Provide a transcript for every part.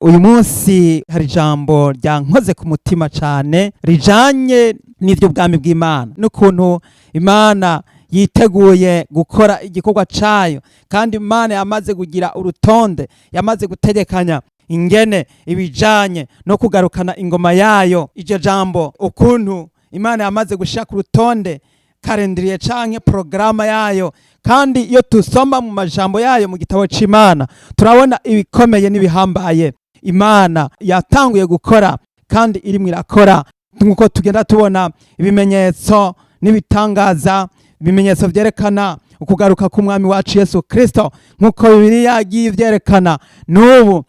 Uyu munsi hari ijambo ryankoze ku mutima cyane rijanye n'ivy'ubwami bw'Imana n'ukuntu Imana yiteguye gukora igikorwa cayo, kandi Imana yamaze kugira urutonde, yamaze gutegekanya ingene ibijanye no kugarukana ingoma yayo. Iryo jambo, ukuntu Imana yamaze gushira ku rutonde calendrier canke porogaramu yayo, kandi iyo tusoma mu majambo yayo mu gitabo c'Imana, turabona ibikomeye n'ibihambaye Imana yatanguye gukora kandi irimwo irakora, nk'uko tugenda tubona ibimenyetso n'ibitangaza, ibimenyetso vyerekana ukugaruka k'Umwami wacu Yesu Kristo, nk'uko Bibiliya yagiye ivyerekana, n'ubu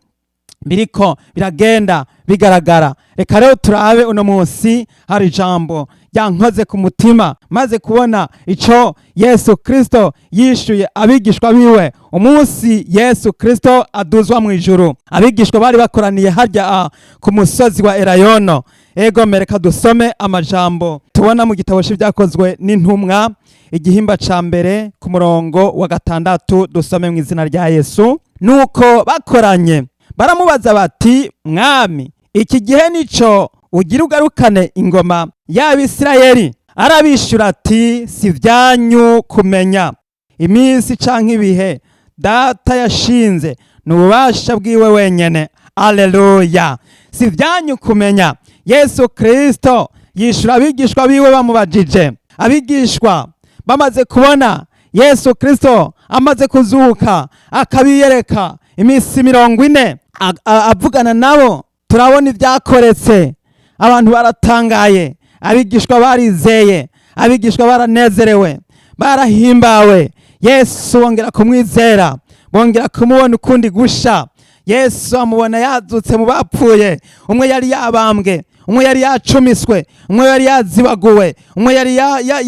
biriko biragenda bigaragara. Reka rero turabe uno munsi, hari ijambo ryankoze ku mutima maze kubona ico Yesu Kristo yishuye abigishwa biwe umunsi Yesu Kristo aduzwa mu ijuru. Abigishwa bari bakoraniye harya ku musozi wa Elayono. Ego, mereka dusome amajambo tubona mu gitabo c'Ibyakozwe n'Intumwa, igihimba ca mbere, ku murongo wa 6. Dusome mu izina rya Yesu. Nuko bakoranye baramubaza bati: "Mwami, iki gihe nico ugira ugarukane ingoma y'Abisirayeli?" Arabishyura ati: "Si ibyanyu kumenya iminsi canke ibihe Data yashinze, ni ububasha bwiwe wenyene." Aleluya! Si ibyanyu kumenya. Yesu Kristo yishura abigishwa biwe bamubajije. Abigishwa bamaze kubona Yesu Kristo amaze kuzuka, akabiyereka iminsi 40, avugana nabo, turabona ibyakoretse. Abantu baratangaye, abigishwa barizeye, abigishwa baranezerewe, barahimbawe. Yesu bongera kumwizera, bongera kumubona ukundi gusha. Yesu amubona yazutse mu bapfuye. Umwe yari yabambwe, umwe yari yacumiswe, umwe yari yazibaguwe, umwe yari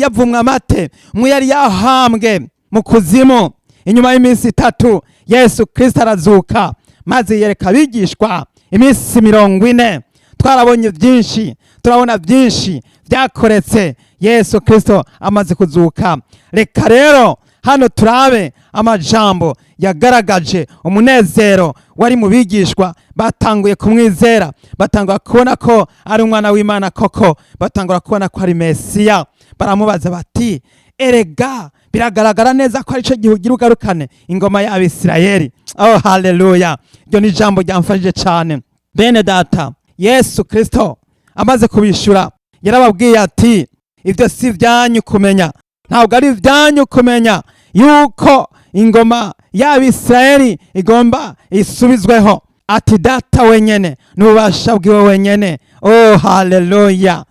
yavumwe amate, umwe yari yahambwe mu kuzimu. Inyuma y'iminsi 3 Yesu Kristo arazuka, maze yereka abigishwa iminsi 40. Twarabonye byinshi, turabona byinshi byakoretse Yesu Kristo amaze kuzuka. Reka rero hano turabe amajambo yagaragaje umunezero wari mu bigishwa. Batanguye kumwizera, batangura kubona ko ari umwana w'Imana koko, batangura kubona ko ari Mesiya. Baramubaza bati: "Erega biragaragara neza ko aricyo gihe ugira ugarukane ingoma y'Abisirayeli." Oh, haleluya! Iryo ni ijambo ryamfashije cyane, bene Data. Yesu Kristo amaze kubishyura yarababwiye ati: "Ibyo si ibyanyu kumenya, ntabwo ari ibyanyu kumenya yuko ingoma y'Abisirayeli igomba isubizweho." Ati: "Data wenyene n'ububasha bwiwe wenyene." Oh, haleluya!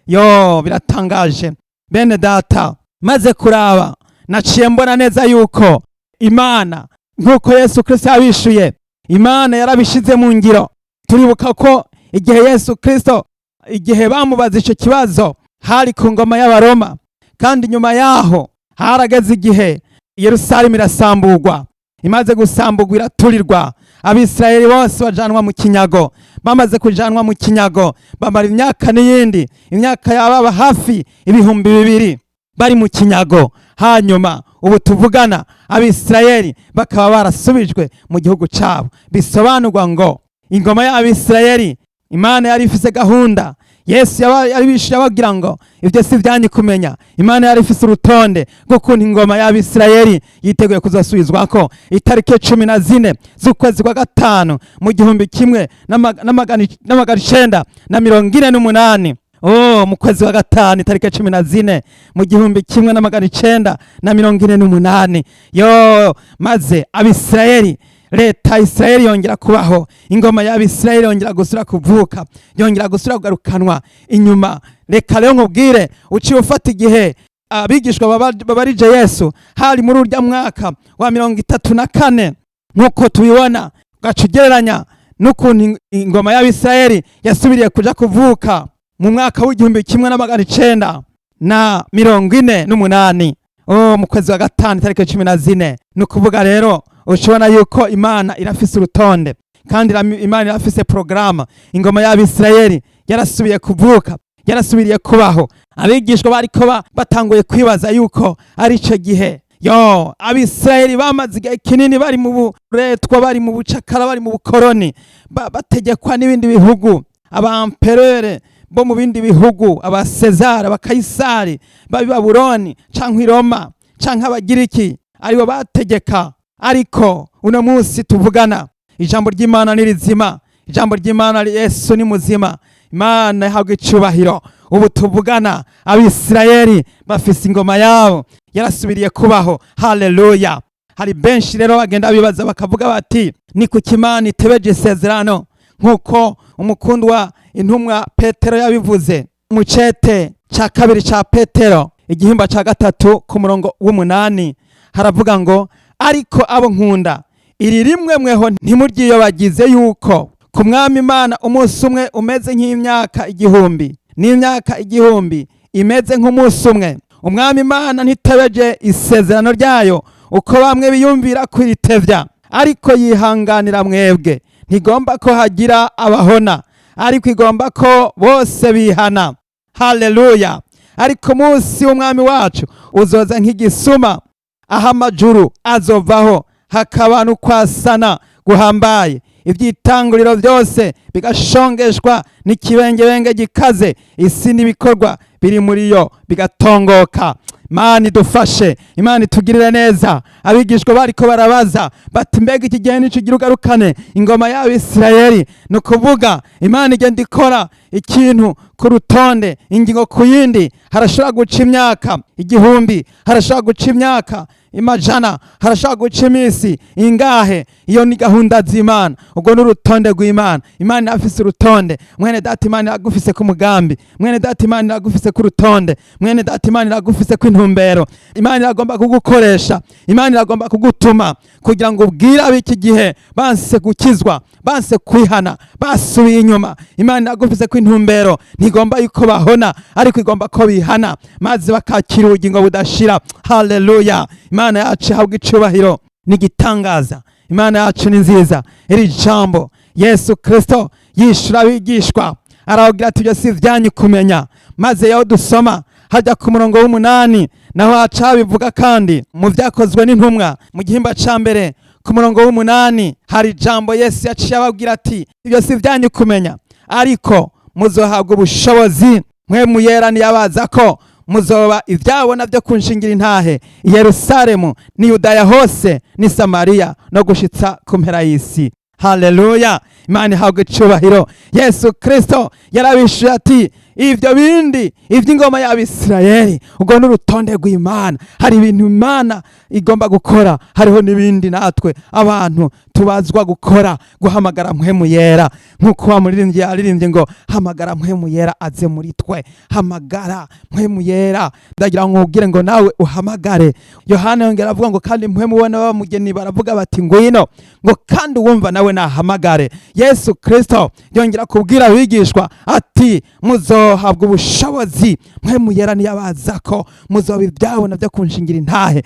Yo, biratangaje, bene Data. Maze kuraba, naciye mbona neza yuko Imana, nk'uko Yesu Kristo yabishuye, Imana yarabishize mu ngiro. Turibuka ko igihe Yesu Kristo, igihe bamubaza icyo kibazo, hari ku ngoma y'Abaroma, kandi nyuma yaho harageze igihe Yerusalemu irasambugwa. Imaze gusambugwa iraturirwa, Abisirayeli bose bajanwa mu kinyago. Bamaze kujanwa mu kinyago, bamara imyaka n'iyindi, imyaka yababa hafi 2000 bari mu kinyago. Hanyuma ubu tuvugana Abisirayeli bakaba barasubijwe mu gihugu cyabo. Bisobanurwa ngo ingoma y'Abisirayeli, Imana yari ifise gahunda. Yesu yabishuye ababwira ngo: "Ibyo si ibyanyu kumenya." Imana yari ifise urutonde rw'ukuntu ingoma y'Abisirayeli yiteguye kuzasubizwako itariki 14 z'ukwezi kwa gatanu mu 1948. Oh, mu kwezi kwa gatanu, itariki 14, mu 1948. Yo, maze Abisirayeli, leta ya Isirayeli yongera kubaho, ingoma y'Abisirayeli yongera gusubira kuvuka, yongera gusubira kugarukanwa inyuma. Reka rero nkubwire, uciye ufata igihe abigishwa babarije Yesu, hari muri urya mwaka wa 34, nk'uko tubibona, ugaca ugereranya n'ukuntu ingoma y'Abisirayeli yasubiriye kuja kuvuka mu mwaka w'1948. Oh, mu kwezi wa gatanu, itariki 14. Ni ukuvuga rero ushobona yuko Imana irafise urutonde, kandi Imana irafise porogaramu. Ingoma y'Abisirayeli yarasubiye kuvuka, yarasubiriye kubaho. Abigishwa bariko batanguye kwibaza yuko ari ico gihe. Yo, Abisirayeli bamaze igihe kinini bari mu buretwa, bari mu bucakara, bari mu bukoroni, bategekwa n'ibindi bihugu, abamperere bo mu bindi bihugu, abasezara, abakayisari b'ab'i Babuloni canke i Roma canke Abagiriki, aribo bategeka. Ariko uno munsi tuvugana, ijambo ry'Imana ni rizima, ijambo ry'Imana, Yesu ni muzima, Imana ihabwa icubahiro. Ubu tuvugana, Abisirayeli bafise ingoma yabo, yarasubiriye kubaho. Haleluya! Hari benshi rero bagenda bibaza, bakavuga bati: "Ni kuki Imana itebeje isezerano?" Nk'uko umukundwa intumwa Petero yabivuze mu cete ca kabiri ca Petero, igihimba ca 3, ku murongo w'8, haravuga ngo: "Ariko abo nkunda, iri rimwe mweho ntimuryiyobagize, yuko ku Mwami Imana umunsi umwe umeze nk'imyaka 1000, n'imyaka 1000 imeze nk'umunsi umwe. Umwami Imana ntitebeje isezerano ryayo, uko bamwe biyumvira kwiritevya, ariko yihanganira mwebwe, ntigomba ko hagira abahona, ariko igomba ko bose bihana." Haleluya! "Ariko umunsi w'Umwami wacu uzoza nk'igisuma, aho amajuru azovaho hakaba n'ukwasana guhambaye, iby'itanguriro byose bigashongeshwa n'ikibengebenge gikaze, isi n'ibikorwa biri muri yo bigatongoka." Imana idufashe, Imana itugirire neza. Abigishwa bariko barabaza bati: "Mbega iki gihe nico ugira ugarukane ingoma y'Abisirayeli?" Ni ukuvuga, Imana igenda ikora ikintu ku rutonde, ingingo ku yindi. Harashobora guca imyaka 1000, harashobora guca imyaka amajana, harashobora guca iminsi ingahe. Iyo ni gahunda z'Imana, ubwo ni urutonde rw'Imana. Imana irafise urutonde, mwene data. Imana iragufise ku mugambi, mwene data. Imana iragufise ku rutonde, mwene data. Imana iragufise ku intumbero. Imana iragomba kugukoresha, Imana iragomba kugutuma kugira ngo ubwire ab'iki gihe banse gukizwa, banse kwihana, basubiye inyuma. Imana iragufise ku intumbero. Ntigomba yuko bahona, ariko igomba ko bihana maze bakakira ubugingo budashira. Haleluya! Imana yacu ihabwa icubahiro n'igitangaza. Imana yacu ni nziza. Iri jambo, Yesu Kristo yishura abigishwa, arababwira ati: "Ibyo si ibyanyu kumenya." Maze yaho dusoma hajya ku murongo w'8, naho haca bivuga. Kandi mu Byakozwe n'Intumwa, mu gihimba ca 1, ku murongo w'8, hari ijambo Yesu yaciye ababwira ati: "Ibyo si ibyanyu kumenya, ariko muzohabwa ubushobozi Mpwemu Yera niyabaza ko, muzoba ibyabona byo kunshingira intahe i Yerusalemu ni Yudaya hose ni Samariya no gushitsa ku mpera y'isi." Haleluya! Imana ihabwa icubahiro. Yesu Kristo yarabishuye ati: "Ibyo bindi, iby'ingoma y'Abisirayeli, ubwo ni urutonde rw'Imana. Hari ibintu Imana igomba gukora, hariho n'ibindi natwe abantu tubazwa gukora, guhamagara Mpwemu Yera." Nk'uko wa muririmbyi yaririmbye ngo: "Hamagara Mpwemu Yera aze muri twe, hamagara Mpwemu Yera." Ndagira ngo nkubwire ngo nawe uhamagare. Yohana yongera avuga ngo: "Kandi Mpwemu we n'abamugeni baravuga bati: 'Ngwino.' Ngo kandi uwumva nawe nahamagare." Yesu Kristo yongera kubwira abigishwa ati: "Muzohabwa ubushobozi Mpwemu Yera niyabaza ko, muzoba ibyabona byo kunshingira intahe."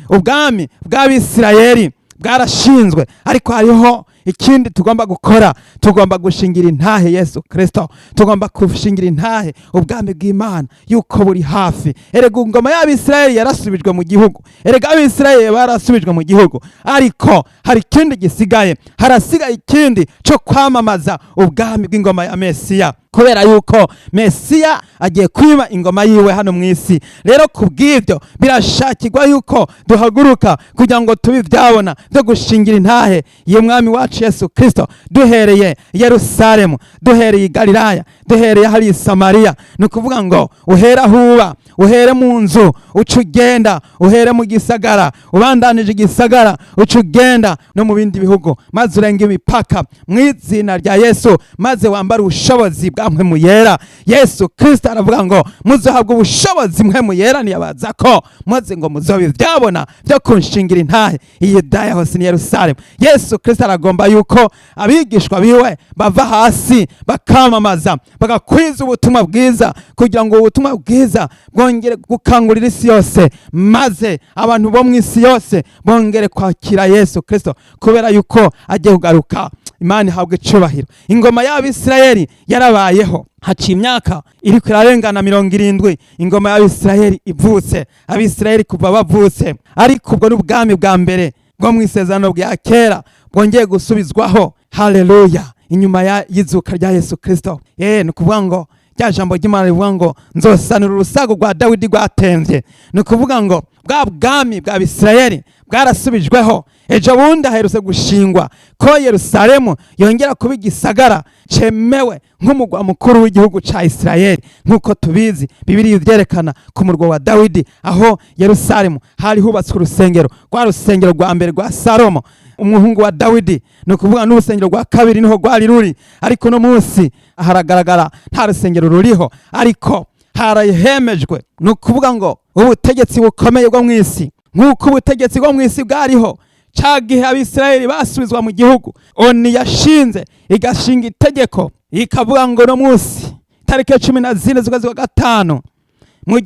Ubwami bw'Abisirayeli bwarashinzwe, ariko hariho ikindi tugomba gukora. Tugomba gushingira intahe Yesu Kristo, tugomba gushingira intahe ubwami bw'Imana yuko buri hafi. Erega ingoma y'Abisirayeli yarasubijwe mu gihugu, erega Abisirayeli barasubijwe mu gihugu, ariko hari ikindi gisigaye. Harasigaye ikindi cyo kwamamaza ubwami bw'ingoma ya Mesiya, kubera yuko Mesiya agiye kwima ingoma yiwe hano mu isi. Rero kubw'ibyo birashakirwa yuko duhaguruka kugira ngo tube ibyabona byo gushingira intahe iyo Mwami wacu Yesu Kristo, duhereye i Yerusalemu, duhereye i Galilaya, duhereye hari i Samariya. Ni ukuvuga ngo uhere aho uba, uhere mu nzu, uca ugenda uhere mu gisagara, ubandanije igisagara, uca ugenda no mu bindi bihugu, maze urenga imipaka mu izina rya Yesu, maze wambare ubushobozi bwa Mpwemu Yera. Yesu Kristo aravuga ngo: "Muzohabwa ubushobozi Mpwemu Yera niyabaza ko, maze ngo muzobe ibyabona byo kunshingira intahe i Yudaya hose ni Yerusalemu." Yesu Kristo aragomba yuko abigishwa biwe bava hasi bakamamaza, bagakwiza ubutumwa bwiza, kugira ngo ubutumwa bwiza bwongere gukangurira isi yose, maze abantu bo mu isi yose bongere kwakira Yesu Kristo, kubera yuko agiye kugaruka. Imana ihabwa icubahiro. Ingoma y'Abisirayeli yarabayeho, haciye imyaka iriko irarengana 70 ingoma y'Abisirayeli ivutse, Abisirayeli kuva bavutse. Ariko ubwo n'ubwami bwa mbere bwo mu isezerano bwa kera bwongeye gusubizwaho, haleluya, inyuma y'izuka rya Yesu Kristo. Ni ukuvuga ngo rya jambo ry'Imana rivuga ngo nzosanura urusago rwa Dawidi rwatemvye, ni ukuvuga ngo bwa bwami bwa Bisirayeli bwarasubijweho. Ejo bundi aherutse gushingwa ko Yerusalemu yongera kuba igisagara cemewe nk'umugwa mukuru w'igihugu ca Isirayeli, nk'uko tubizi Bibiliya ivyerekana ku murwa wa Dawidi, aho Yerusalemu hari hubatswe urusengero, rwa rusengero rwa mbere rwa Salomo umuhungu wa Dawidi. Ni ukuvuga n'urusengero rwa kabiri niho rwari ruri, ariko no munsi haragaragara nta rusengero ruriho, ariko harahemejwe. Ni ukuvuga ngo ubutegetsi bukomeye bwo mu isi, nk'uko ubutegetsi bwo mu isi bwariho ca gihe Abisirayeli basubizwa mu gihugu, ONU yashinze igashinga itegeko ikavuga ngo no munsi tariki 14 z'ukwezi kwa gatanu mu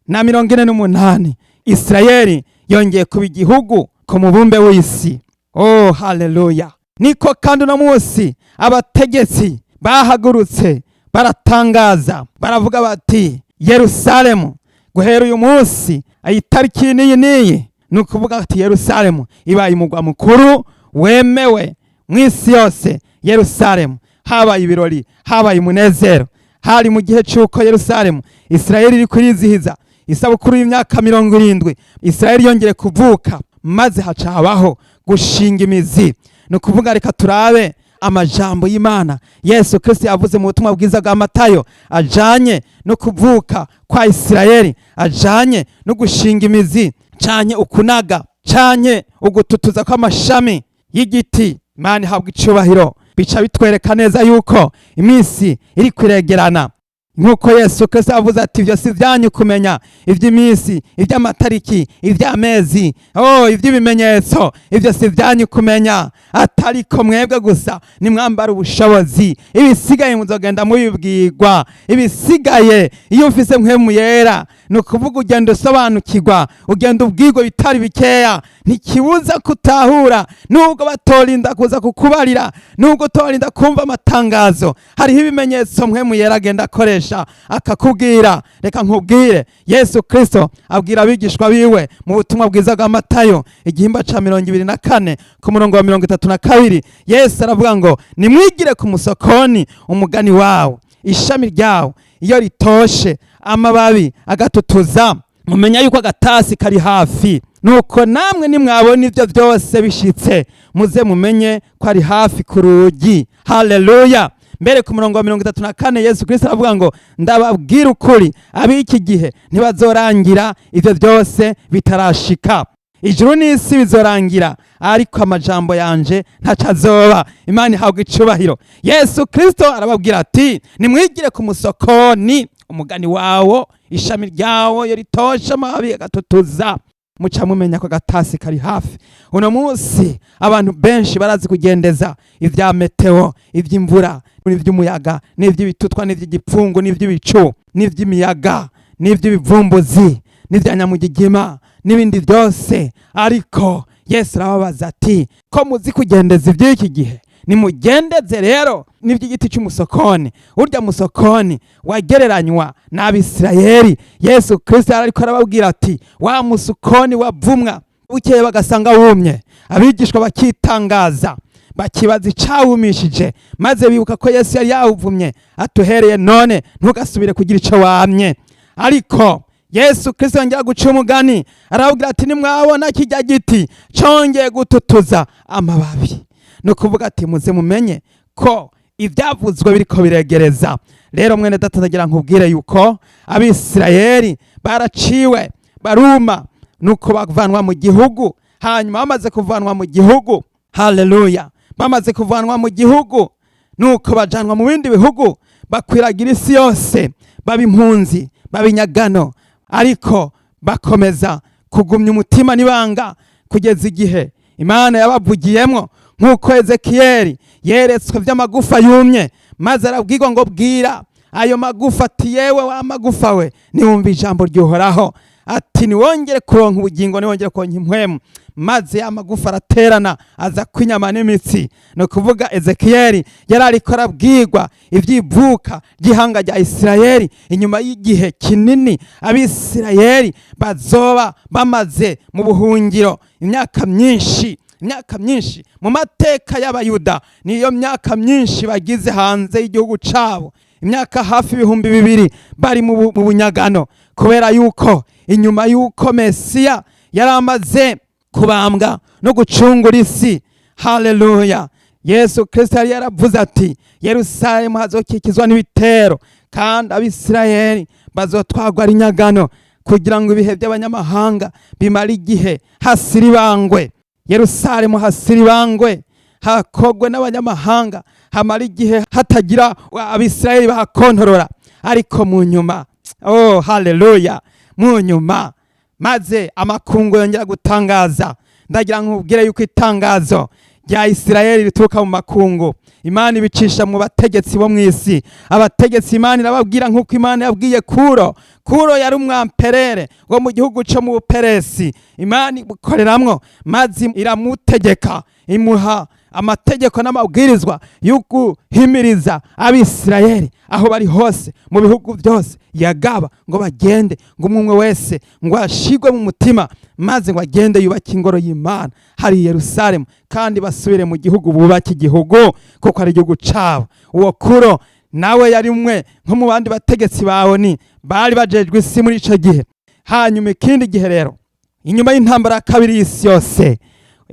1948 Isirayeli yongeye kuba igihugu ku mubumbe w'isi. Oh, haleluya! Niko kandi uno munsi abategetsi bahagurutse baratangaza, baravuga bati Yerusalemu guhera uyu munsi itariki n'iyi n'iyi, ni ukuvuga ati Yerusalemu ibaye umugwa mukuru wemewe mu isi yose. Yerusalemu habaye ibirori, habaye umunezero. Hari mu gihe cy'uko Yerusalemu Isirayeli iri kurizihiza isabukuru y'imyaka 70 Isirayeli yongeye kuvuka, maze haca habaho gushinga imizi. Ni ukuvuga reka turabe amajambo y'Imana Yesu Kristo yavuze mu butumwa bwiza bwa Matayo ajanye no kuvuka kwa Isirayeli, ajanye no gushinga imizi canke ukunaga canke ugututuza kw'amashami y'igiti. Imana ihabwa icubahiro. Bica bitwereka neza yuko iminsi iri kuregerana, nk'uko Yesu Kristo yavuze ati ibyo si ibyanyu kumenya iby'iminsi, iby'amatariki, iby'amezi, oh, iby'ibimenyetso, ibyo si ibyanyu kumenya, atariko mwebwe gusa nimwambara ubushobozi, ibisigaye muzogenda mubibwirwa. Ibisigaye iyo ufise Mpwemu Yera, ni ukuvuga ugenda usobanukirwa, ugenda ubwirwa bitari bikeya. Ntikibuza kutahura nubwo batorinda kuza kukubarira, nubwo utorinda kumva amatangazo. Hariho ibimenyetso Mpwemu Yera agenda akoresha akakubwira. Reka nkubwire, Yesu Kristo abwira abigishwa biwe mu butumwa bwiza bwa Matayo igihimba ca 24 ku murongo wa 32, Yesu aravuga ngo nimwigire ku musokoni umugani wawo, ishami ryawo iyo ritoshe amababi agatutuza, mumenya yuko agatasi kari hafi. Nuko namwe nimwabona ibyo byose bishitse, muze mumenye ko ari hafi ku rugi. Haleluya! Mbere ku murongo wa 34 Yesu Kristo aravuga ngo ndababwira ukuri, ab'iki gihe ntibazorangira ibyo byose bitarashika. Ijuru n'isi bizorangira, ariko amajambo yanje ntaco azoba. Imana ihabwa icubahiro. Yesu Kristo arababwira ati nimwigire ku musokoni umugani wawo, ishami ryawo iyo ritoshe amababi agatutuza, muca mumenya ko agatasi kari hafi. Uno munsi abantu benshi barazi kugendeza ivya meteo, ivy'imvura n'ivy'umuyaga n'ivy'ibitutwa n'ivy'igipfungu n'ivy'ibicu n'ivy'imiyaga n'ivy'ibivumbuzi n'ivya nyamugigima n'ibindi byose. Ariko Yesu arababaza ati ko muzi kugendeza iby'iki gihe, nimugendeze rero n'iby'igiti cy'umusokoni. Urya musokoni wagereranywa n'Abisirayeli. Yesu Kristo ariko arababwira ati wa musokoni wavumwa, bukeye bagasanga wumye, abigishwa bakitangaza, bakibaza icawumishije, maze bibuka ko Yesu yari yawuvumye atuhereye none ntugasubire kugira ico wamye. Ariko Yesu Kristo yongera guca umugani, arababwira ati nimwabona kijya giti congeye gututuza amababi, ni ukuvuga ati muze mumenye ko ibyavuzwe biriko biregereza. Rero mwene data, ndagira nkubwire yuko Abisirayeli baraciwe baruma, nuko bavanwa mu gihugu. Hanyuma bamaze kuvanwa mu gihugu, haleluya, bamaze kuvanwa mu gihugu, nuko bajanwa mu bindi bihugu, bakwiragira isi yose, baba impunzi, baba inyagano, ariko bakomeza kugumya umutima n'ibanga kugeza igihe Imana yabavugiyemwo, nk'uko Ezekiyeli yeretswe vy'amagufa yumye, maze arabwirwa ngo bwira ayo magufa ati yewe wa magufa we, niwumva ijambo ry'Uhoraho. ati niwongere kuronka ubugingo, niwongere kuronka impwemu. Maze amagufa araterana aza kwinyama n'imitsi. Ni ukuvuga Ezekiyeli yari ariko arabwirwa ivy'ivuka ry'ihanga rya Isirayeli inyuma y'igihe kinini Abisirayeli bazoba bamaze mu buhungiro, imyaka myinshi, imyaka myinshi mu mateka y'Abayuda. Niyo myaka myinshi bagize hanze y'igihugu cabo, imyaka hafi 2000 bari mu bunyagano, kubera yuko inyuma yuko Mesiya yari amaze kubambwa no gucungura isi. Haleluya! Yesu Kristo yari yaravuze ati Yerusalemu hazokikizwa n'ibitero, kandi Abisirayeli bazotwagwa ari nyagano, kugira ngo ibihe by'abanyamahanga bimare igihe hasiribangwe. Yerusalemu hasiribangwe, hakogwe n'abanyamahanga, hamara igihe hatagira Abisirayeli bahakontorora. Ariko mu nyuma, oh haleluya, mu nyuma maze amakungu yongera gutangaza. Ndagira nkubwire yuko itangazo rya Isirayeli rituruka mu makungu. Imana ibicisha mu bategetsi bo mw'isi. Abategetsi Imana irababwira nk'uko Imana yabwiye Kuro. Kuro yari umwamperere wo mu gihugu co mu Buperesi. Imana imukoreramwo maze iramutegeka, imuha amategeko n'amabwirizwa yo guhimiriza Abisirayeli aho bari hose mu bihugu byose yagaba, ngo bagende, ngo umwe wese ngo ashigwe mu mutima, maze ngo agende yubake ingoro y'Imana hari i Yerusalemu, kandi basubire mu gihugu bubake igihugu kuko ari igihugu cabo. Uwo Kuro nawe yari umwe nko mu bandi bategetsi ba ONU bari bajejwe isi muri ico gihe. Hanyuma ikindi gihe rero, inyuma y'intambara ya kabiri y'isi yose,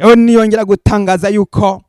ONU yongera gutangaza yuko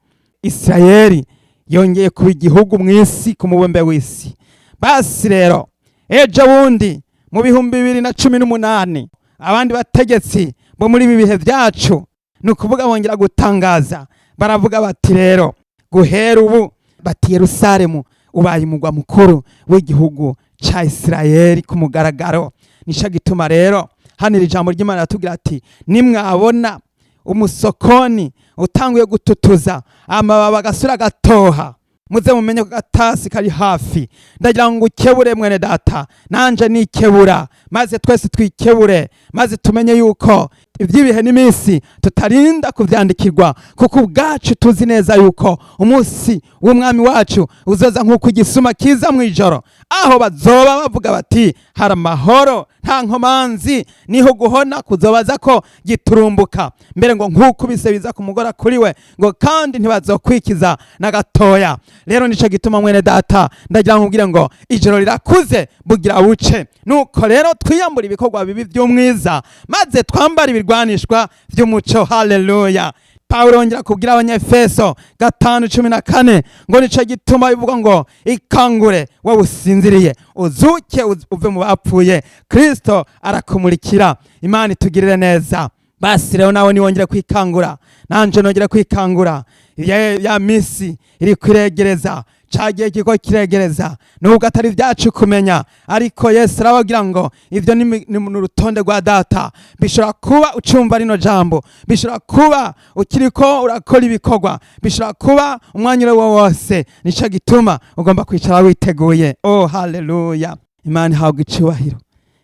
Isirayeli yongeye kuba igihugu mu isi, ku mubumbe w'isi. Basi rero ejo bundi mu 2018, abandi bategetsi bo muri ibi bihe byacu, ni ukuvuga bongera gutangaza, baravuga bati rero guhera ubu, bati Yerusalemu ubaye umugwa mukuru w'igihugu ca Isirayeli ku mugaragaro. Nico gituma rero hano iri jambo ry'Imana riratubwira ati nimwabona umusokoni utanguye gututuza amababi agasura agatoha, muze mumenye ko gatasi kari hafi. Ndagira ngo ukebure mwene data, nanje nikebura, maze twese twikebure, maze tumenye yuko iby'ibihe n'iminsi tutarinda kuvyandikirwa, kuko ubwacu tuzi neza yuko umunsi w'umwami wacu uzoza nk'uko igisuma kiza mu ijoro, aho bazoba bavuga bati hari amahoro, nta nkomanzi, niho guhona kuzobaza ko giturumbuka, mbere ngo nk'uko bise biza kumugora kuri we, ngo kandi ntibazokwikiza na gatoya. Rero nico gituma mwene data ndagira nkubwire ngo ijoro rirakuze bugira buce. Nuko rero twiyambura ibikorwa bibi by'umwiza, maze twambara ibirwanishwa by'umuco. Haleluya! Pawulo yongera kubwira Abanyefeso 5:14 ngo nico gituma bivuga ngo ikangure wowe usinziriye, uzuke uve mu bapfuye, Kristo arakumurikira. Imana itugirire neza. Basi rero nawe niwongere kwikangura, nanje nongere kwikangura. Ya misi iri kwiregereza, ca gihe kiriko kiregereza, nubwo atari ibyacu kumenya, ariko Yesu arababwira ngo ivyo ni urutonde rwa data. Bishobora kuba ucumva rino jambo, bishobora kuba ukiriko urakora ibikorwa, bishobora kuba umwanya uwo wose. Nico gituma ugomba kwicara witeguye. Oh haleluya! Imana ihabwa icubahiro.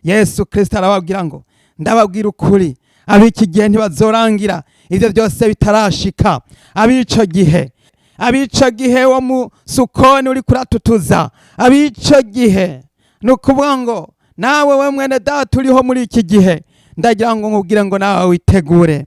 Yesu Kristo arababwira ngo ndababwira ukuri, ab'iki gihe ntibazorangira ivyo byose bitarashika. Ab'ico gihe, abico gihe wo musukoni uri kuratutuza, abico gihe, ni ukuvuga ngo nawe we mwene data uriho muri iki gihe, ndagira ngo nkubwire ngo nawe witegure,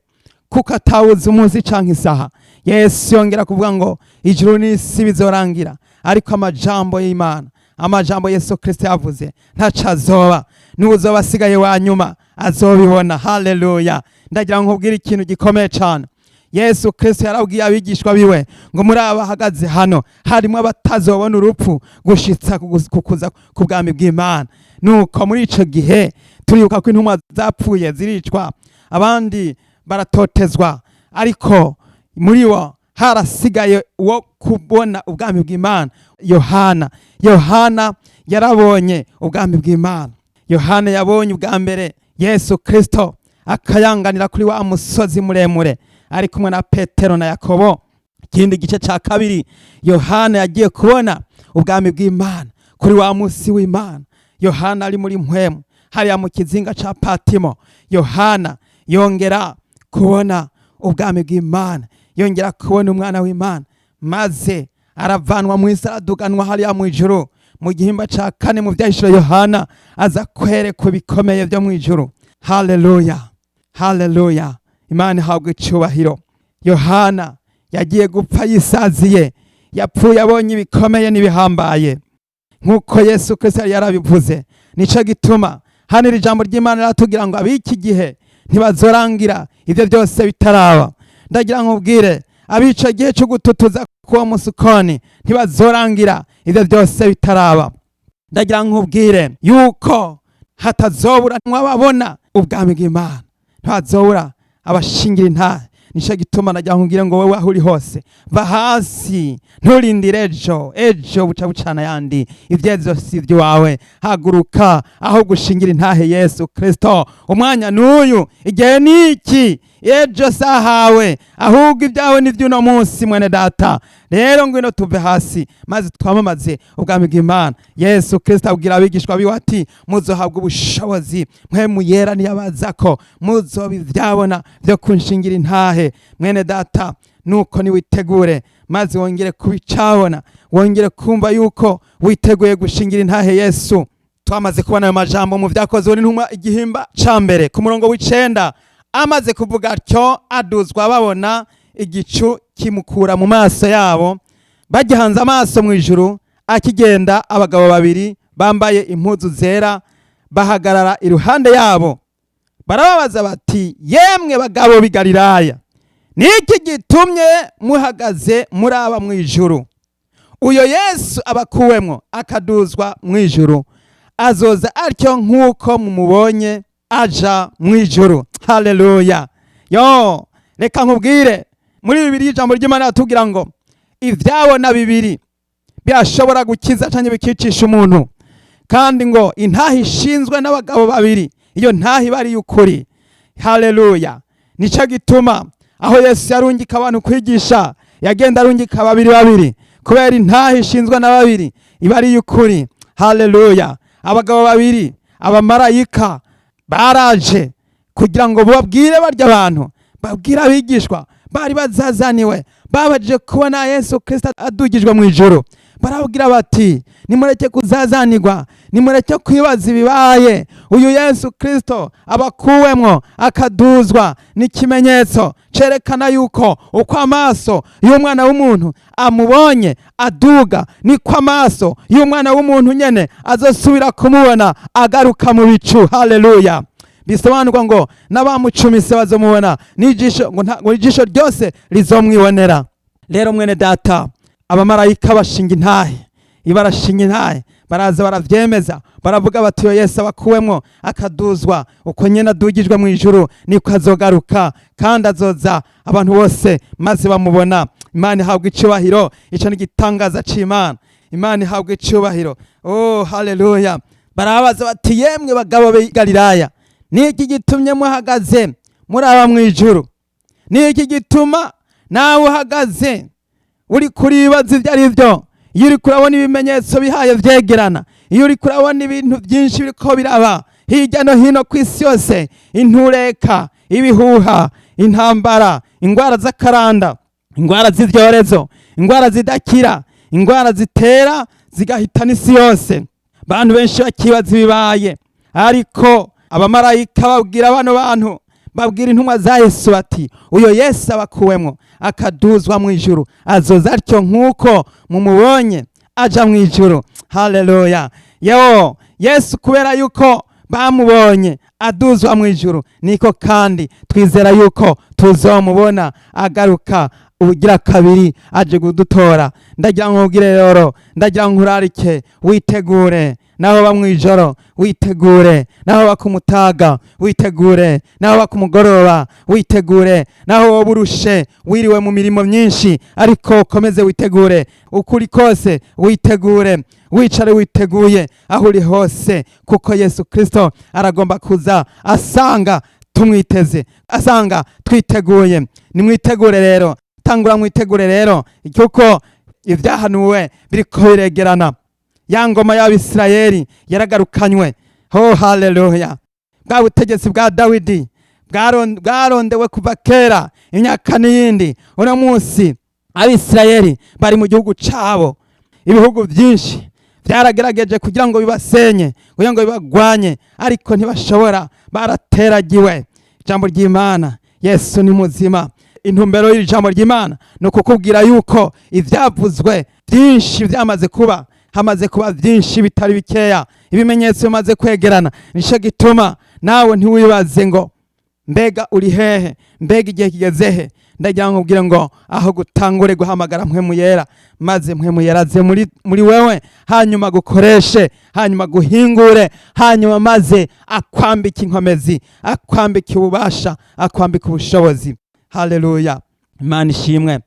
kuko atawuzi umunsi canke isaha. Yesu yongera kuvuga ngo ijuru n'isi bizorangira, ariko amajambo y'Imana, amajambo Yesu Kristo yavuze, ntaco azoba. N'uzoba asigaye wa nyuma azobibona. Haleluya! Ndagira ngo nkubwire ikintu gikomeye cane. Yesu Kristo yarabwiye abigishwa biwe ngo muri aba bahagaze hano harimo abatazobona urupfu gushitsa kukuza ku bwami bw'Imana. Nuko muri ico gihe turibuka ko intumwa zapfuye ziricwa, abandi baratotezwa, ariko muri bo harasigaye uwo kubona ubwami bw'Imana, Yohana. Yohana yarabonye ubwami bw'Imana. Yohana yabonye ubwa mbere Yesu Kristo akayanganira kuri wa musozi muremure ari kumwe na Petero na Yakobo. Ikindi gice ca kabiri, Yohana yagiye kubona ubwami bw'Imana kuri wa musi w'Imana. Yohana ari muri mpwemu, Hariya mu kizinga ca Patimo, Yohana yongera kubona ubwami bw'Imana, yongera kubona umwana w'Imana, maze aravanwa mu isi, araduganwa hariya mu ijuru. Mu gihimba ca kane mu vyahishuro, Yohana aza kwerekwa ibikomeye vyo mu ijuru. Haleluya, haleluya, Imana ihabwa icubahiro. Yohana yagiye gupfa yisaziye, yapfuye abonye ibikomeye n'ibihambaye nk'uko Yesu Kristo yari yarabivuze. Nico gituma hano iri jambo ry'Imana riratubwira ngo ab'iki gihe ntibazorangira ivyo byose bitaraba. Ndagira ngo ubwire abico gihe cyo gututuza kuwo musukoni, ntibazorangira ivyo byose bitaraba. Ndagira ngo ubwire yuko hatazobura ababona ubwami bw'Imana, ntibazobura abashingira intahe. Nico gituma nagira ngo ubwire ngo wowe aho uri hose, va hasi, nturindire ejo. Ejo buca bucana yandi, ivyezo si ivy'iwawe. Haguruka aho gushingira intahe Yesu Kristo. Umwanya n'uyu, igihe niki, ejo sahawe, ahubwo ibyawe ni by'uno munsi. Mwene data, rero ngwino tuve hasi maze twamamaze ubwami bw'Imana. Yesu Kristo abwira abigishwa biwe ati: "Muzohabwa ubushobozi Mpwemu Yera niyabazako, muzoba ivyabona vyo kunshingira intahe." Mwene data, nuko niwitegure maze wongere kubicabona, wongere kumva yuko witeguye gushingira intahe Yesu. Twamaze kubona ayo majambo mu Vyakozwe n'Intumwa, igihimba ca mbere, ku murongo w'icenda. Amaze kuvuga atyo, aduzwa babona, igicu kimukura mu maso yabo. Bagihanze amaso mu ijuru akigenda, abagabo babiri bambaye impuzu zera bahagarara iruhande yabo. Barababaza bati: "Yemwe bagabo b'i Galilaya, niki gitumye muhagaze muraba mu ijuru? Uyo Yesu abakuwemwo akaduzwa mu ijuru azoza atyo nk'uko mumubonye aja mu ijuru." Haleluya! Yo, reka nkubwire, muri bibiri ijambo ry'Imana ratubwira ngo ivyabona bibiri birashobora gukiza canke bikicisha umuntu, kandi ngo intahe ishinzwe n'abagabo babiri, iyo ntahe iba ari y'ukuri. Haleluya! Nico gituma aho Yesu yarungika abantu kwigisha, yagenda arungika babiri babiri, kubera intahe ishinzwe na babiri iba ari y'ukuri. Haleluya! Abagabo babiri, abamarayika, baraje kugira ngo babwire barya abantu, babwire abigishwa bari bazazaniwe, babajije kubona Yesu Kristo adugijwe mu ijuru. Barabwira bati: "Nimureke kuzazanirwa, nimureke kwibaza ibibaye. Uyu Yesu Kristo abakuwemwo akaduzwa n'ikimenyetso cerekana yuko uko amaso y'umwana w'umuntu amubonye aduga, niko amaso y'umwana w'umuntu nyene azosubira kumubona agaruka mu bicu." Haleluya! Bisobanurwa ngo n'abamucumise bazomubona, n'ijisho ngo ijisho ryose rizomwibonera. Rero mwene data, abamarayika bashinga intahe, ibarashinga intahe, baraza baravyemeza, baravuga bati: "Yo, Yesu abakuwemwo akaduzwa, uko nyene adugijwe mu ijuru niko azogaruka, kandi azoza abantu bose maze bamubona." Imana ihabwa icubahiro. Ico ni igitangaza c'Imana. Imana ihabwa icubahiro. Oh, haleluya! Barababaza bati: "Yemwe bagabo b'i Galilaya, niki gitumye muhagaze muraba mu ijuru?" Niki gituma nawe uhagaze uri kuribaza ibyo ari byo, iyo uri kurabona ibimenyetso bihaye vyegerana, iyo uri kurabona ibintu byinshi biriko biraba hirya no hino ku isi yose, intureka, ibihuha, intambara, ingwara z'akaranda, ingwara z'ivyorezo, ingwara zidakira, ingwara zitera zigahitana isi yose, abantu benshi bakibaza ibibaye? Ariko abamarayika babwira bano bantu, babwira intumwa za Yesu bati: "Uyo Yesu abakuwemwo akaduzwa mu ijuru azoza atyo nk'uko mumubonye aja mu ijuru." Haleluya! Yo, Yesu, kubera yuko bamubonye aduzwa mu ijuru, niko kandi twizera yuko tuzomubona agaruka ubugira kabiri aje kudutora. Ndagira ngo nkubwire rero, ndagira ngo nkurarike, witegure naho ba mw'ijoro, witegure naho ba kumutaga, witegure naho ba kumugoroba, witegure naho woba urushe, wiriwe mu mirimo myinshi, ariko ukomeze witegure. Ukuri kose witegure, wicare witeguye aho uri hose, kuko Yesu Kristo aragomba kuza asanga tumwiteze, asanga twiteguye. Nimwitegure rero, tangura mwitegure rero, kuko ibyahanuwe biriko biregerana. Ya ngoma y'Abisirayeli yaragarukanywe. Ho, haleluya! Bwa butegetsi bwa Dawidi bwarondewe kuva kera, imyaka n'iyindi. Uno munsi Abisirayeli bari mu gihugu cabo. Ibihugu byinshi byaragerageje kugira ngo bibasenye, kugira ngo bibagwanye, ariko ntibashobora, barateragiwe. Ijambo ry'Imana, Yesu ni muzima. Intumbero y'iri jambo ry'Imana ni ukukubwira yuko ibyavuzwe byinshi byamaze kuba, hamaze kuba byinshi bitari bikeya, ibimenyetso bimaze kwegerana. Nicyo gituma nawe ntiwibaze ngo mbega uri hehe, mbega igihe kigeze he. Ndagira ngo ubwire ngo aho gutangure guhamagara Mpwemu Yera, maze Mpwemu Yera aze muri wewe, hanyuma gukoreshe, hanyuma guhingure, hanyuma maze akwambike inkomezi, akwambike ububasha, akwambike ubushobozi. Haleluya, Imana ishimwe.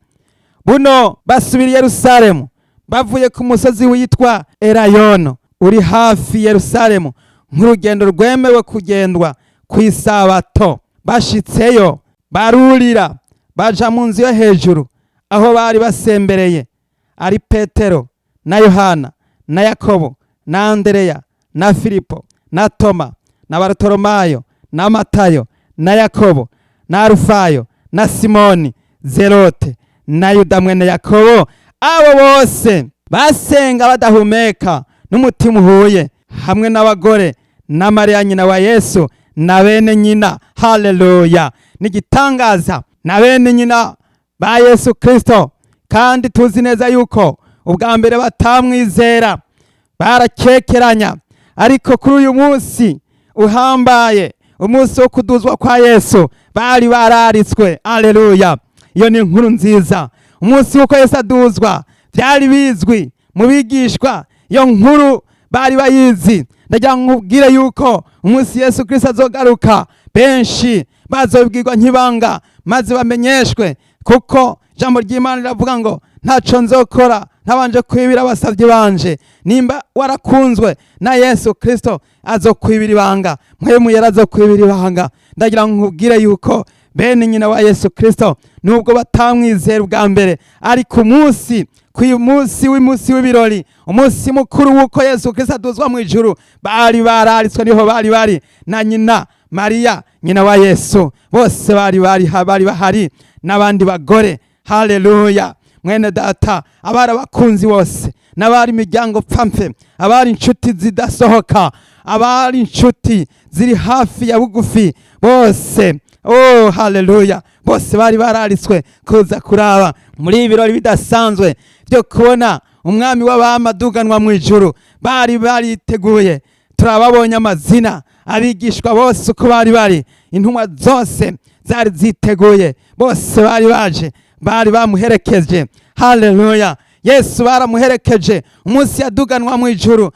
Buno basubira i Yerusalemu bavuye ku musozi witwa Elayono uri hafi Yerusalemu, nk'urugendo rwemewe kugendwa ku isabato. Bashitseyo barurira, baja mu nzu yo hejuru aho bari basembereye, ari Petero na Yohana na Yakobo na Andereya na Filipo na Toma na Barutolomayo na Matayo na Yakobo na Arufayo na Simoni Zerote na Yuda mwene Yakobo. Abo bose basenga badahumeka n'umutima uhuye, hamwe n'abagore na Mariya nyina wa Yesu na bene nyina. Haleluya! N'igitangaza, na bene nyina ba Yesu Kristo. Kandi tuzi neza yuko ubwa mbere batamwizera, barakekeranya, ariko kuri uyu munsi uhambaye, umunsi wo kuduzwa kwa Yesu, bari bararitswe. Aleluya! Iyo ni inkuru nziza. Umunsi w'uko Yesu aduzwa byari bizwi mu bigishwa, iyo nkuru bari bayizi. Ndagira ngo nkubwire yuko umunsi Yesu Kristo azogaruka, benshi bazobwirwa nk'ibanga, maze bamenyeshwe, kuko ijambo ry'Imana riravuga ngo ntaco nzokora ntabanje kwibira abasavyi banje. Nimba warakunzwe na Yesu Kristo, azokwibira ibanga, Mpwemu Yera azokwibira ibanga. Ndagira ngo nkubwire yuko bene nyina wa Yesu Kristo, nubwo batamwizera ubwa mbere, ariko umunsi ku munsi w'umunsi w'ibirori, umunsi mukuru w'uko Yesu Kristo aduzwa mu ijuru, bari bararitswe, niho bari bari na nyina Mariya nyina wa Yesu. Bose bari bahari n'abandi bagore. Haleluya! Mwene data, abari abakunzi bose n'abari imiryango pfamfe, abari inshuti zidasohoka, abari inshuti ziri hafi ya bugufi bose, oh haleluya, bose bari bararitswe kuza kuraba muri ibi birori bidasanzwe byo kubona umwami w'abami aduganwa mu ijuru. Bari bariteguye. Turababonye amazina, abigishwa bose uko bari bari, intumwa zose zari ziteguye, bose bari baje, bari bamuherekeje. Haleluya! Yesu baramuherekeje umunsi yaduganwa mu ijuru,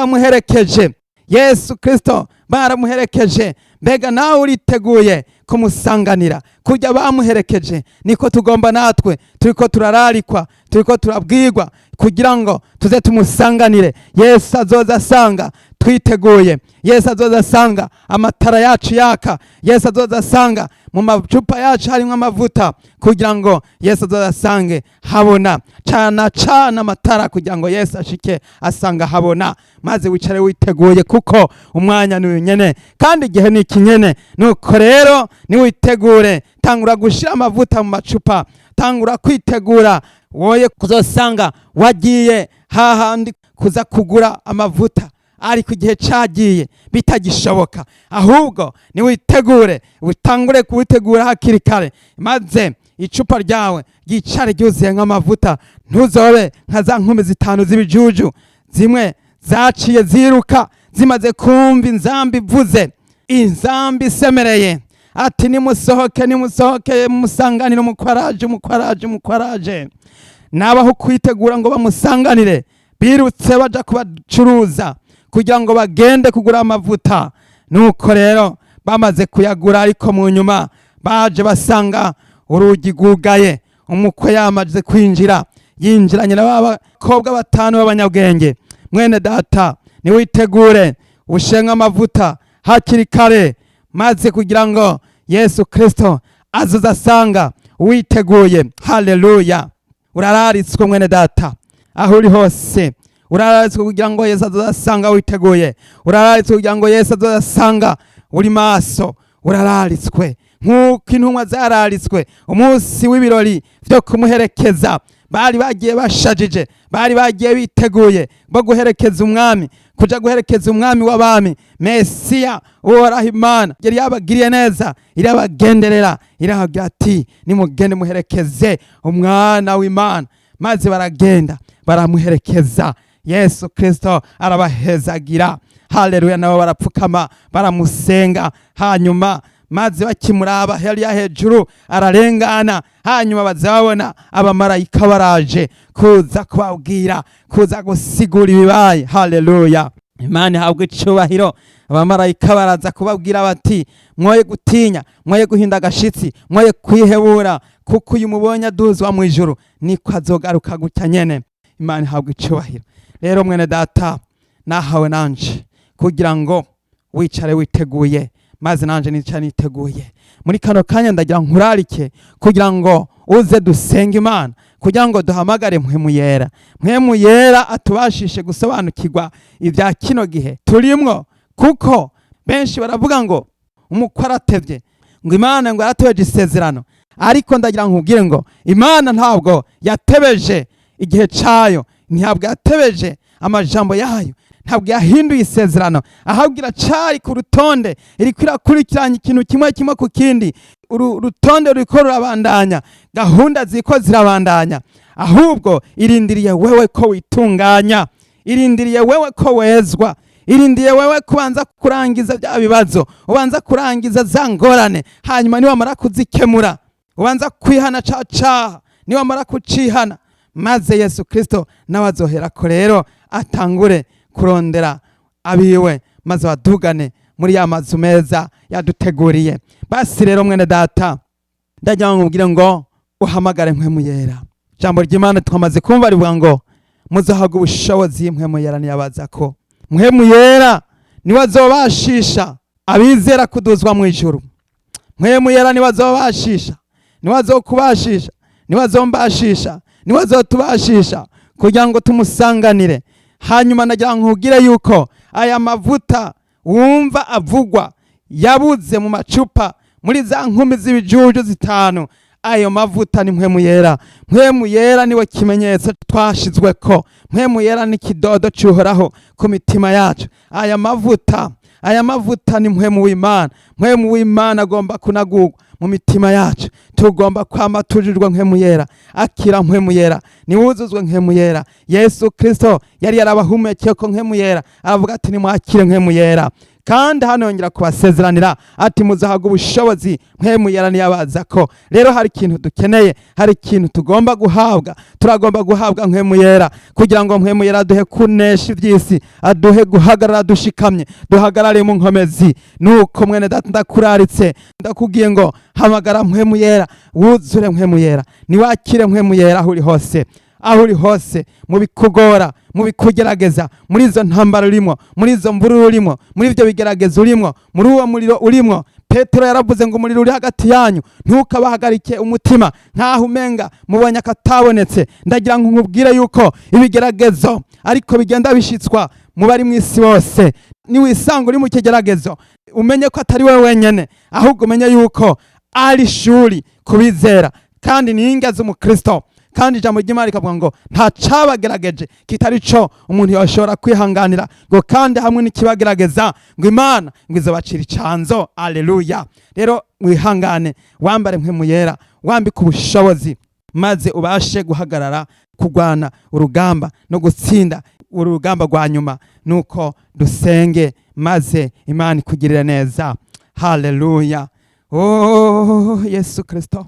baramuherekeje. Yesu Kristo baramuherekeje. Mbega nawe uriteguye kumusanganira? Kujya bamuherekeje, niko tugomba natwe. Turiko turararikwa, turiko turabwirwa kugira ngo tuze tumusanganire. Yesu azoza asanga twiteguye. Yesu azoza asanga amatara yacu yaka. Yesu azoza asanga mu macupa yacu harimo amavuta, kugira ngo Yesu azoza asange habona. Cana, cana amatara kugira ngo Yesu ashike asanga habona, maze wicare witeguye, kuko umwanya ni uyu nyene kandi igihe ni iki nyene. Nuko rero niwitegure, tangura gushira amavuta mu macupa, tangura kwitegura, woye kuzosanga wagiye hahandi kuza kugura amavuta ariko igihe cagiye, bitagishoboka. Ahubwo niwitegure, utangure kuwitegura hakiri kare, maze icupa ryawe ryicare ryuzuye nk'amavuta. Ntuzobe nka za nkumi zitanu z'ibijuju, zimwe zaciye ziruka zimaze kumva inzamba ivuze, inzamba isemereye ati: "Nimusohoke, nimusohoke, musanganire umukwaraje, umukwaraje, umukwaraje." Nabaho kwitegura ngo bamusanganire, birutse baja kubacuruza kugira ngo bagende kugura amavuta. Nuko rero bamaze kuyagura, ariko mu nyuma baje basanga urugi rwugaye, umukwe yamaze kwinjira, yinjiranye na ba bakobwa batanu b'abanyabwenge. Mwene data, niwitegure, ushenga amavuta hakiri kare, maze kugira ngo Yesu Kristo azoza asanga witeguye. Haleluya! Urararitswe mwene data, aho uri hose. Urararitswe kugira ngo Yesu azasanga witeguye. Urararitswe kugira ngo Yesu azasanga uri maso. Urararitswe nk'uko intumwa zararitswe umunsi w'ibirori byo kumuherekeza. Bari bagiye bashajije, bari bagiye biteguye bo guherekeza umwami, kuja guherekeza umwami w'abami, Mesiya Uhoraho Imana yari yabagiriye neza, irabagenderera, irahabwira ati: "Nimugende muherekeze umwana w'Imana." Maze baragenda baramuherekeza. Yesu Kristo arabahezagira. Haleluya! Nabo barapfukama, baramusenga. Hanyuma maze bakimuraba hariya hejuru, ararengana. Hanyuma baza babona abamarayika baraje kuza kubabwira, kuza gusigura ibibaye. Haleluya! Imana ihabwa icubahiro. Abamarayika baraza kubabwira bati: "Mwoye gutinya, mwoye guhinda agashitsi, mwoye kwihebura, kuko uyu mubonye aduzwa mu ijuru niko azogaruka gutya nyene." Imana ihabwa icubahiro. Rero mwene data, nahawe nanje kugira ngo wicare witeguye, maze nanje nicare niteguye. Muri kano kanya ndagira nkurarike kugira ngo uze dusenge Imana, kugira ngo duhamagare Mpwemu Yera, Mpwemu Yera atubashishe gusobanukirwa ibya kino gihe turimwo. Kuko benshi baravuga ngo umukwe aratevye, ngo Imana ngo yaratebeje isezerano. Ariko ndagira nkubwire ngo Imana ntabwo yatebeje igihe cayo, ntabwo yatebeje amajambo yayo, ntabwo yahinduye isezerano, ahubwo iracari ku rutonde, iriko irakurikiranya ikintu kimwe kimwe ku kindi. Uru rutonde ruriko rurabandanya, gahunda ziko zirabandanya. Ahubwo irindiriye wewe ko witunganya, irindiriye wewe ko wezwa, irindiriye wewe kubanza kurangiza bya bibazo, ubanza kurangiza za ngorane. Hanyuma niwamara kuzikemura, ubanza kwihana ca caha, niwamara kucihana, maze Yesu Kristo nawe azoherako rero atangure kurondera abiwe, maze badugane muri ya mazu meza yaduteguriye. Basi rero mwene data, ndagira ngo nkubwire ngo uhamagare Mpwemu Yera. Ijambo ry'Imana twamaze kumva rivuga ngo muzahabwa ubushobozi Mpwemu Yera niyabaza ko. Mpwemu Yera niwe azobashisha abizera kuduzwa mu ijuru. Mpwemu Yera niwe azobashisha, niwe azokubashisha, niwe azombashisha, niwe azotubashisha kugira ngo tumusanganire. Hanyuma nagira ngo nkubwire yuko aya mavuta wumva avugwa yabuze mu macupa muri za nkumi z'ibijuju zitanu, ayo mavuta ni Mpwemu Yera. Mpwemu Yera niwe kimenyetso twashizweko. Mpwemu Yera ni kidodo cy'Uhoraho ku mitima yacu. Aya mavuta ni Mpwemu w'Imana. Mpwemu w'Imana agomba kunagurwa mu mitima yacu. Tugomba kwama tujujwe Mpwemu Yera. Akira Mpwemu Yera, niwuzuzwe Mpwemu Yera. Yesu Kristo yari yarabahumekeye ko Mpwemu Yera, aravuga ati: "Nimwakire Mpwemu Yera." Kandi hano yongera kubasezeranira ati: "Muzahabwa ubushobozi Mpwemu Yera niyabaza ko." Rero hari ikintu dukeneye, hari ikintu tugomba guhabwa. Turagomba guhabwa Mpwemu Yera kugira ngo Mpwemu Yera aduhe kunesha iby'isi, aduhe guhagarara dushikamye, duhagarare mu nkomezi. Nuko mwene data, ndakuraritse, ndakubwiye ngo hamagara Mpwemu Yera, wuzure Mpwemu Yera, niwakire Mpwemu Yera aho uri hose, aho uri hose, mu bikugora, mu bikugerageza, muri izo ntambara urimo, muri izo mvururu urimo, muri ibyo bigeragezo urimo, muri uwo muriro urimo. Petero yaravuze ngo umuriro uri hagati yanyu ntukabahagarike umutima nk'aho umenga mubonye akatabonetse. Ndagira ngo nkubwire yuko ibigeragezo ariko bigenda bishitswa mu bari mu isi bose. Niwisanga uri mu kigeragezo, umenye ko atari wowe wenyene, ahubwo umenye yuko ari ishuri kubizera kandi ni inga z'umukristo. Kandi ijambo ry'Imana rikavuga ngo nta cabagerageje kitari co umuntu yoshobora kwihanganira, ngo kandi hamwe n'ikibagerageza, ngo Imana ngo izobacira icanzo. Aleluya! Rero wihangane, wambare Mpwemu Yera, wambike ubushobozi, maze ubashe guhagarara, kurwana urugamba no gutsinda uru rugamba rwa nyuma. Nuko dusenge, maze Imana ikugirire neza. Haleluya! Oh Yesu Kristo,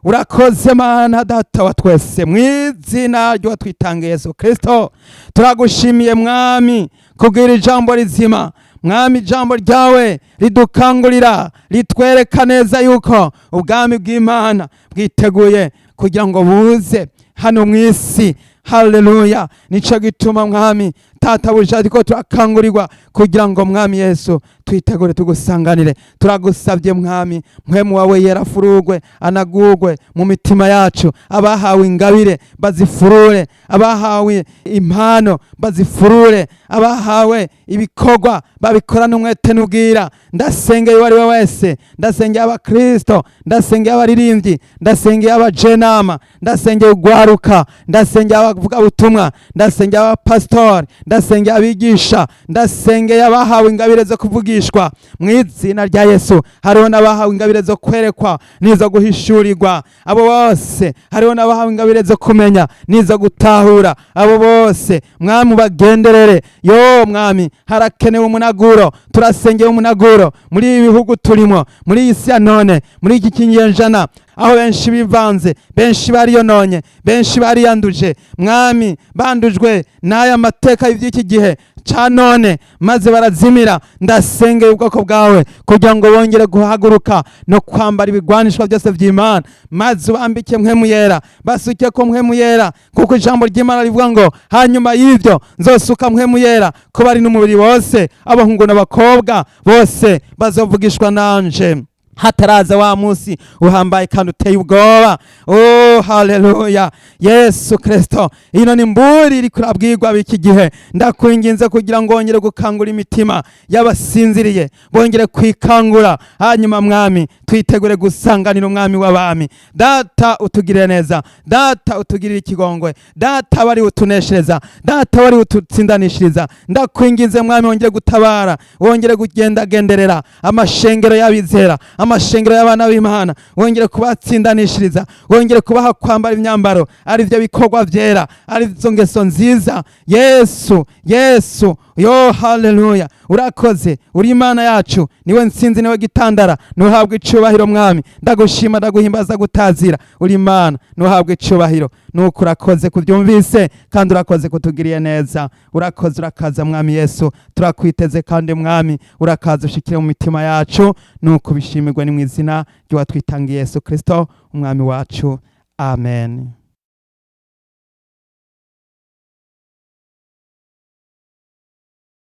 urakoze Mana Data wa twese. Mu izina ry'uwatwitange Yesu Kristo, turagushimiye Mwami kubwira ijambo rizima. Mwami, ijambo ryawe ridukangurira, ritwereka neza yuko ubwami bw'Imana bwiteguye kugira ngo buze hano mu isi. Haleluya! Nico gituma Mwami, tanga Databuja, ariko turakangurirwa kugira ngo, Mwami Yesu, twitegure tugusanganire. Turagusabye, Mwami, Mpwemu wawe Yera afurugwe, anagurwe mu mitima yacu. Abahawe ingabire bazifurure, abahawe impano bazifurure, abahawe ibikorwa babikorana umwete n'ubwira. Ndasengeye uwo ari we wese, ndasengeye Abakristo, ndasengeye abaririmbyi, ndasengeye abajenama, ndasengeye ugwaruka, ndasengeye abavugabutumwa, ndasengeye abapasitori, ndasengeye abigisha, ndasengeye abahawe ingabire zo kuvugishwa mu izina rya Yesu. Hariho n'abahawe ingabire zo kwerekwa n'izo guhishurirwa, abo bose. Hariho n'abahawe ingabire zo kumenya n'izo gutahura, abo bose, Mwami, ubagenderere. Yo Mwami, harakenewe umunaguro. Turasengeye umunaguro muri ibi bihugu turimo, muri iyi si ya none, muri iki kinyenjana, aho benshi bivanze, benshi bariyononye, benshi bariyanduje, Mwami, bandujwe n'aya mateka y'iby'iki gihe ca none, maze barazimira. Ndasengeye ubwoko bwawe kugira ngo bongere guhaguruka no kwambara ibigwanishwa byose vy'Imana, maze ubambike Mpwemu Yera, basuke ko Mpwemu Yera, kuko ijambo ry'Imana rivuga ngo: "Hanyuma y'ivyo nzosuka Mpwemu Yera ko bari n'umubiri wose, abahungu n'abakobwa bose bazovugishwa nanje", hataraza wa munsi uhambaye kandi uteye ubwoba. Oh, haleluya! Yesu Kristo, ino ni mburi iri kurabwirwa b'iki gihe. Ndakwinginze kugira ngo wongere gukangura imitima y'abasinziriye, bongere kwikangura. Hanyuma, Mwami, twitegure gusanganira Umwami w'abami. Data, utugirire neza. Data, utugirire ikigongwe. Data, wari utuneshereza. Data, wari ututsindanishiriza. Ndakwinginze, Mwami, wongere gutabara, wongere kugendagenderera amashengero y'abizera, amashengero y'abana b'Imana, wongere kubatsindanishiriza, wongere kubaha kwambara imyambaro, ari byo bikorwa byera, ari zo ngeso nziza. Yesu, Yesu, yo haleluya! Urakoze, uri Imana yacu, niwe nsinzi, niwe gitandara, ntuhabwe icubahiro. Mwami, ndagushima, ndaguhimbaza, gutazira. Uri Imana, ntuhabwe icubahiro. Nuko urakoze kubyumvise, kandi urakoze kutugiriye neza. Urakoze, urakaza, Mwami Yesu. Turakwiteze kandi, Mwami, urakaza ushikire mu mitima yacu. Nuko bishimirwe, ni mu izina ry'uwatwitangiye, Yesu Kristo, Umwami wacu. Amen.